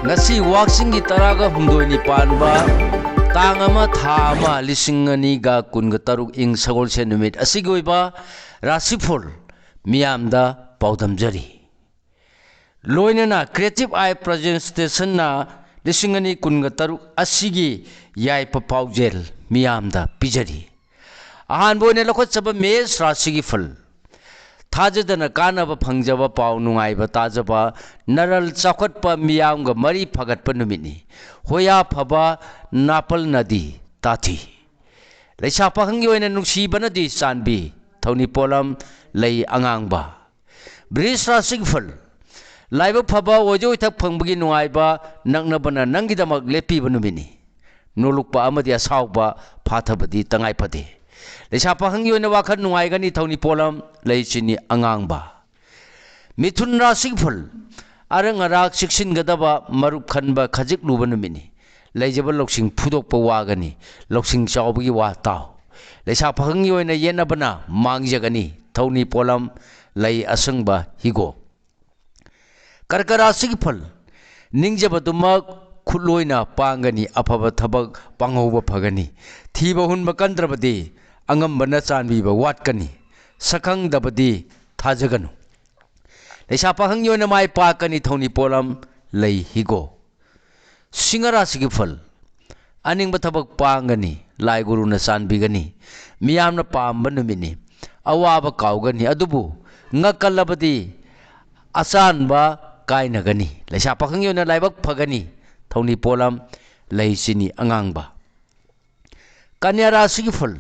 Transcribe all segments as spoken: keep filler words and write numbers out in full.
ꯉꯁꯤ ꯋꯥꯛꯆꯤꯡꯒꯤ ꯇꯔꯥꯒ ꯍꯨꯝꯗꯣꯏꯅꯤ ꯄꯥꯟꯕ, ꯇꯥꯡ ꯑꯃ, ꯊꯥ ꯑꯃ, ꯂꯤꯁꯤꯡ ꯑꯅꯤꯒ ꯀꯨꯟꯒ ꯇꯔꯨꯛ, ꯏꯪ ꯁꯒꯣꯜꯁꯦꯟ ꯅꯨꯃꯤꯠ ꯑꯁꯤꯒꯤ ꯑꯣꯏꯕ ꯔꯥꯁꯤꯐꯜ ꯃꯤꯌꯥꯝꯗ ꯄꯥꯎꯗꯝꯖꯔꯤ꯫ ꯂꯣꯏꯅꯅ Creative Eye Presentationꯅ ꯂꯤꯁꯤꯡ ꯑꯅꯤ ꯀꯨꯟꯒ ꯇꯔꯨꯛ ꯑꯁꯤꯒꯤ ꯌꯥꯏꯐ ꯄꯥꯎꯖꯦꯜ ꯃꯤꯌꯥꯝꯗ ꯄꯤꯖꯔꯤ꯫ ꯑꯍꯥꯟꯕ ꯑꯣꯏꯅ ꯂꯧꯈꯠꯆꯕ ꯃꯦꯁ ꯔꯥꯁꯤꯒꯤ ꯐꯜ꯫ ꯊꯥꯖꯗꯅ ꯀꯥꯟꯅꯕ ꯐꯪꯖꯕ, ꯄꯥꯎ ꯅꯨꯡꯉꯥꯏꯕ ꯇꯥꯖꯕ, ꯅꯔꯜ ꯆꯥꯎꯈꯠꯄ, ꯃꯤꯌꯥꯝꯒ ꯃꯔꯤ ꯐꯒꯠꯄ ꯅꯨꯃꯤꯠꯅꯤ꯫ ꯍꯣꯌꯥ ꯐꯕ, ꯅꯥꯄꯜ ꯅꯗꯤ ꯇꯥꯊꯤ꯫ ꯂꯩꯁꯥ ꯄꯥꯈꯪꯒꯤ ꯑꯣꯏꯅ ꯅꯨꯡꯁꯤꯕꯅꯗꯤ ꯆꯥꯟꯕꯤ, ꯊꯧꯅꯤ ꯄꯣꯂꯝ, ꯂꯩ ꯑꯉꯥꯡꯕ꯫ ꯕ꯭ꯔꯤꯁ ꯔꯥꯁꯤꯒꯤ ꯐꯜ꯫ ꯂꯥꯏꯕꯛ ꯐꯕ, ꯑꯣꯏꯖ ꯑꯣꯏꯊꯛ ꯐꯪꯕꯒꯤ ꯅꯨꯡꯉꯥꯏꯕ, ꯅꯛꯅꯕꯅ ꯅꯪꯒꯤꯗꯃꯛ ꯂꯦꯞꯄꯤꯕ ꯅꯨꯃꯤꯠꯅꯤ꯫ ꯅꯣꯂꯨꯛꯄ ꯑꯃꯗꯤ ꯑꯁꯥꯎꯕ, ꯐꯥꯊꯕꯗꯤ ꯇꯉꯥꯏ ꯐꯗꯦ꯫ ꯂꯩꯁꯥ ꯄꯥꯈꯪꯒꯤ ꯑꯣꯏꯅ ꯋꯥꯈꯜ ꯅꯨꯡꯉꯥꯏꯒꯅꯤ, ꯊꯧꯅꯤ ꯄꯣꯂꯝ, ꯂꯩ ꯆꯤꯅꯤ ꯑꯉꯥꯡꯕ꯫ ꯃꯤꯊꯨꯟ ꯔꯥꯁꯤꯒꯤ ꯐꯜ꯫ ꯑꯔꯪ ꯑꯔꯥꯛ ꯆꯦꯛꯁꯤꯟꯒꯗꯕ, ꯃꯔꯨꯞ ꯈꯟꯕ ꯈꯖꯤꯛ ꯂꯨꯕ ꯅꯨꯃꯤꯠꯅꯤ꯫ ꯂꯩꯖꯕ ꯂꯧꯁꯤꯡ ꯐꯨꯗꯣꯛꯄ ꯋꯥꯒꯅꯤ, ꯂꯧꯁꯤꯡ ꯆꯥꯎꯕꯒꯤ ꯋꯥ ꯇꯥꯎ꯫ ꯂꯩꯁꯥ ꯄꯥꯈꯪꯒꯤ ꯑꯣꯏꯅ ꯌꯦꯠꯅꯕꯅ ꯃꯥꯡꯖꯒꯅꯤ, ꯊꯧꯅꯤ ꯄꯣꯂꯝ, ꯂꯩ ꯑꯁꯪꯕ ꯍꯤꯒꯣꯛ꯫ ꯀꯔꯀ ꯔꯥꯁꯤꯒꯤ ꯐꯜ꯫ ꯅꯤꯡꯖꯕꯗꯨꯃꯛ ꯈꯨꯠꯂꯣꯏꯅ ꯄꯥꯡꯒꯅꯤ, ꯑꯐꯕ ꯊꯕꯛ ꯄꯥꯡꯍꯧꯕ ꯐꯒꯅꯤ꯫ ꯊꯤꯕ ꯍꯨꯟꯕ ꯀꯟꯗ꯭ꯔꯕꯗꯤ ꯑꯉꯝꯕꯅ ꯆꯥꯟꯕꯤꯕ ꯋꯥꯠꯀꯅꯤ꯫ ꯁꯛꯈꯪꯗꯕꯗꯤ ꯊꯥꯖꯒꯅꯨ꯫ ꯂꯩꯁꯥ ꯄꯥꯈꯪꯒꯤ ꯑꯣꯏꯅ ꯃꯥꯏ ꯄꯥꯛꯀꯅꯤ, ꯊꯧꯅꯤ ꯄꯣꯂꯝ, ꯂꯩ ꯍꯤꯒꯣꯛ꯫ ꯁꯤꯡꯍ ꯔꯥꯁꯤꯒꯤ ꯐꯜ꯫ ꯑꯅꯤꯡꯕ ꯊꯕꯛ ꯄꯥꯡꯒꯅꯤ, ꯂꯥꯏ ꯒꯨꯔꯨꯅ ꯆꯥꯟꯕꯤꯒꯅꯤ꯫ ꯃꯤꯌꯥꯝꯅ ꯄꯥꯝꯕ ꯅꯨꯃꯤꯠꯅꯤ꯫ ꯑꯋꯥꯕ ꯀꯥꯎꯒꯅꯤ, ꯑꯗꯨꯕꯨ ꯉꯛꯀꯜꯂꯕꯗꯤ ꯑꯆꯥꯟꯕ ꯀꯥꯏꯅꯒꯅꯤ꯫ ꯂꯩꯁꯥ ꯄꯥꯈꯪꯒꯤ ꯑꯣꯏꯅ ꯂꯥꯏꯕꯛ ꯐꯒꯅꯤ, ꯊꯧꯅꯤ ꯄꯣꯂꯝ, ꯂꯩ ꯆꯤꯅꯤ ꯑꯉꯥꯡꯕ꯫ ꯀꯟꯌꯥ ꯔꯥꯁꯤꯒꯤ ꯐꯜ꯫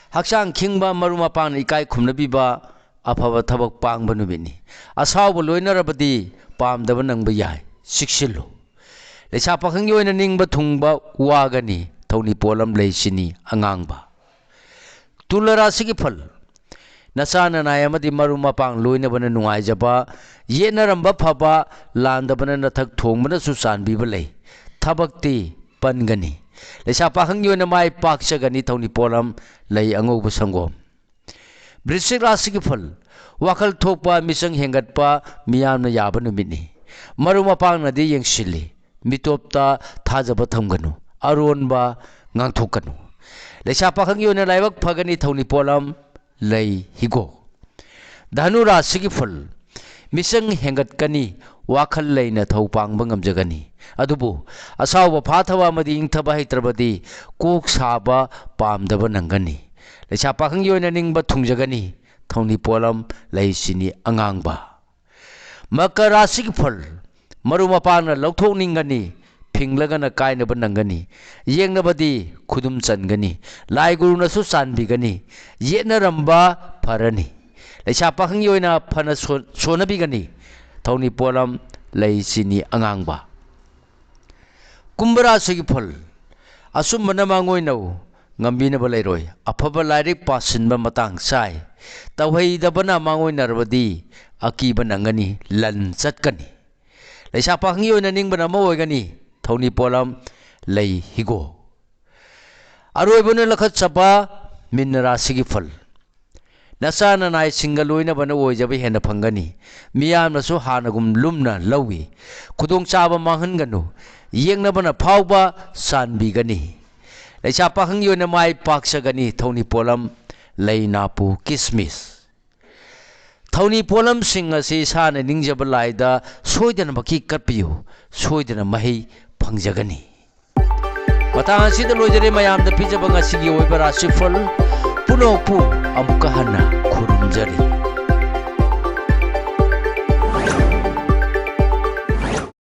ꯍꯛꯆꯥꯡ ꯈꯤꯡꯕ, ꯃꯔꯨꯞ ꯃꯄꯥꯡꯅ ꯏꯀꯥꯏ ꯈꯨꯝꯅꯕꯤꯕ, ꯑꯐꯕ ꯊꯕꯛ ꯄꯥꯡꯕ ꯅꯨꯃꯤꯠꯅꯤ꯫ ꯑꯁꯥꯎꯕ ꯂꯣꯏꯅꯔꯕꯗꯤ ꯄꯥꯝꯗꯕ ꯅꯪꯕ ꯌꯥꯏ, ꯆꯦꯛꯁꯤꯜꯂꯨ꯫ ꯂꯩꯁꯥ ꯄꯥꯈꯪꯒꯤ ꯑꯣꯏꯅ ꯅꯤꯡꯕ ꯊꯨꯡꯕ ꯋꯥꯒꯅꯤ, ꯊꯧꯅꯤ ꯄꯣꯂꯝ, ꯂꯩ ꯆꯤꯅꯤ ꯑꯉꯥꯡꯕ꯫ ꯇꯨꯂ ꯔꯥꯁꯤꯒꯤ ꯐꯜ꯫ ꯅꯆꯥ ꯅꯅꯥꯏ ꯑꯃꯗꯤ ꯃꯔꯨꯞ ꯃꯄꯥꯡ ꯂꯣꯏꯅꯕꯅ ꯅꯨꯡꯉꯥꯏꯖꯕ, ꯌꯦꯠꯅꯔꯝꯕ ꯐꯕ, ꯂꯥꯟꯗꯕꯅ ꯅꯊꯛ ꯊꯣꯡꯕꯅꯁꯨ ꯆꯥꯟꯕꯤꯕ ꯂꯩ꯫ ꯊꯕꯛꯇꯤ ꯄꯟꯒꯅꯤ꯫ ꯂꯩꯁꯥ ꯄꯥꯈꯪꯒꯤ ꯑꯣꯏꯅ ꯃꯥꯏ ꯄꯥꯛꯆꯒꯅꯤ, ꯊꯧꯅꯤ ꯄꯣꯂꯝ, ꯂꯩ ꯑꯉꯧꯕ ꯁꯪꯒꯣꯝ꯫ ꯕ꯭ꯔꯤꯁꯤꯛ ꯔꯥꯁꯤꯒꯤ ꯐꯜ꯫ ꯋꯥꯈꯜ ꯊꯣꯛꯄ, ꯃꯤꯆꯪ ꯍꯦꯟꯒꯠꯄ, ꯃꯤꯌꯥꯝꯅ ꯌꯥꯕ ꯅꯨꯃꯤꯠꯅꯤ꯫ ꯃꯔꯨꯞ ꯃꯄꯥꯡꯅꯗꯤ ꯌꯦꯡꯁꯤꯜꯂꯤ꯫ ꯃꯤꯇꯣꯞꯇ ꯊꯥꯖꯕ ꯊꯝꯒꯅꯨ꯫ ꯑꯔꯣꯟꯕ ꯉꯥꯡꯊꯣꯛꯀꯅꯨ꯫ ꯂꯩꯁꯥ ꯄꯥꯈꯪꯒꯤ ꯑꯣꯏꯅ ꯂꯥꯏꯕꯛ ꯐꯒꯅꯤ꯫ ꯊꯧꯅꯤ ꯄꯣꯠꯂꯝ ꯂꯩ ꯍꯤꯒꯣꯛ꯫ ꯙꯅꯨ ꯔꯥꯁꯤꯒꯤ ꯐꯜ꯫ ꯃꯤꯆꯪ ꯍꯦꯟꯒꯠꯀꯅꯤ꯫ ꯋꯥꯈꯜ ꯂꯩꯅ ꯊꯧ ꯄꯥꯡꯕ ꯉꯝꯖꯒꯅꯤ꯫ ꯑꯗꯨꯕꯨ ꯑꯁꯥꯎꯕ ꯐꯥꯊꯕ ꯑꯃꯗꯤ ꯏꯪꯊꯕ ꯍꯩꯇ꯭ꯔꯕꯗꯤ ꯀꯣꯛ ꯁꯥꯕ ꯄꯥꯝꯗꯕ ꯅꯪꯒꯅꯤ꯫ ꯂꯩꯁꯥ ꯄꯥꯈꯪꯒꯤ ꯑꯣꯏꯅ ꯅꯤꯡꯕ ꯊꯨꯡꯖꯒꯅꯤ꯫ ꯊꯧꯅꯤ ꯄꯣꯠꯂꯝ ꯂꯩ ꯆꯤꯅꯤ ꯑꯉꯥꯡꯕ꯫ ꯃꯀꯔ ꯔꯥꯁꯤꯒꯤ ꯐꯜ꯫ ꯃꯔꯨꯞ ꯃꯄꯥꯡꯅ ꯂꯧꯊꯣꯛꯅꯤꯡꯒꯅꯤ꯫ ꯐꯤꯡꯂꯒꯅ ꯀꯥꯏꯅꯕ ꯅꯪꯒꯅꯤ꯫ ꯌꯦꯡꯅꯕꯗꯤ ꯈꯨꯗꯨꯝ ꯆꯟꯒꯅꯤ꯫ ꯂꯥꯏ ꯒꯨꯔꯨꯅꯁꯨ ꯆꯥꯟꯕꯤꯒꯅꯤ꯫ ꯌꯦꯠꯅꯔꯝꯕ ꯐꯔꯅꯤ꯫ ꯂꯩꯁꯥ ꯄꯥꯈꯪꯒꯤ ꯑꯣꯏꯅ ꯐꯅ ꯁꯣ-, ꯁꯣꯟꯅꯕꯤꯒꯅꯤ꯫ ꯊꯧꯅꯤ ꯄꯣꯠꯂꯝ ꯂꯩ ꯆꯤꯅꯤ ꯑꯉꯥꯡꯕ꯫ ꯀꯨꯝꯚ ꯔꯥꯁꯤꯒꯤ ꯐꯜ꯫ ꯑꯆꯨꯝꯕꯅ ꯃꯥꯡꯑꯣꯏꯅꯧ꯫ ꯉꯝꯕꯤꯅꯕ ꯂꯩꯔꯣꯏ꯫ ꯑꯐꯕ ꯂꯥꯏꯔꯤꯛ ꯄꯥꯁꯤꯟꯕ ꯃꯇꯥꯡ ꯆꯥꯏ꯫ ꯇꯧꯍꯩꯗꯕꯅ ꯃꯥꯡꯑꯣꯏꯅꯔꯕꯗꯤ ꯑꯀꯤꯕ ꯅꯪꯒꯅꯤ, ꯂꯟ ꯆꯠꯀꯅꯤ꯫ ꯂꯩꯁꯥ ꯄꯥꯈꯪꯒꯤ ꯑꯣꯏꯅ ꯅꯤꯡꯕꯅ ꯑꯃ ꯑꯣꯏꯒꯅꯤ꯫ ꯊꯧꯅꯤ ꯄꯣꯠꯂꯝ ꯂꯩ ꯍꯤꯒꯣ꯫ ꯑꯔꯣꯏꯕꯅ ꯂꯈꯠꯆꯕ ꯃꯤꯟꯅ ꯔꯥꯁꯤꯒꯤ ꯐꯜ꯫ ꯅꯆꯥ ꯅꯅꯥꯏꯁꯤꯡꯒ ꯂꯣꯏꯅꯕꯅ ꯑꯣꯏꯖꯕ ꯍꯦꯟꯅ ꯐꯪꯒꯅꯤ꯫ ꯃꯤꯌꯥꯝꯅꯁꯨ ꯍꯥꯟꯅꯒꯨꯝ ꯂꯨꯝꯅ ꯂꯧꯏ꯫ ꯈꯨꯗꯣꯡꯆꯥꯕ ꯃꯥꯡꯍꯟꯒꯅꯨ꯫ ꯌꯦꯡꯅꯕꯅ ꯐꯥꯎꯕ ꯆꯥꯟꯕꯤꯒꯅꯤ꯫ ꯂꯩꯁꯥ ꯄꯥꯈꯪꯒꯤ ꯑꯣꯏꯅ ꯃꯥꯏ ꯄꯥꯛꯆꯒꯅꯤ꯫ ꯊꯧꯅꯤ ꯄꯣꯠꯂꯝ ꯂꯩ ꯅꯥꯄꯨ ꯀꯤꯁꯃꯤꯁ꯫ ꯊꯧꯅꯤ ꯄꯣꯠꯂꯝꯁꯤꯡ ꯑꯁꯤ ꯏꯁꯥꯅ ꯅꯤꯡꯖꯕ ꯂꯥꯏꯗ ꯁꯣꯏꯗꯅꯃꯛꯀꯤ ꯀꯠꯄꯤꯌꯨ꯫ ꯁꯣꯏꯗꯅ ꯃꯍꯩ ꯐꯪꯖꯒꯅꯤ꯫ ꯃꯇꯥꯡ ꯑꯁꯤꯗ ꯂꯣꯏꯖꯔꯦ ꯃꯌꯥꯝꯗ ꯄꯤꯖꯕ ꯉꯁꯤꯒꯤ ꯑꯣꯏꯕ ꯔꯥꯁꯤꯐꯜ ꯄꯨꯝꯅꯃꯛꯄꯨ ꯑꯃꯨꯛꯀ ꯍꯟꯅ ꯈꯨꯔꯨꯝꯖꯔꯤ꯫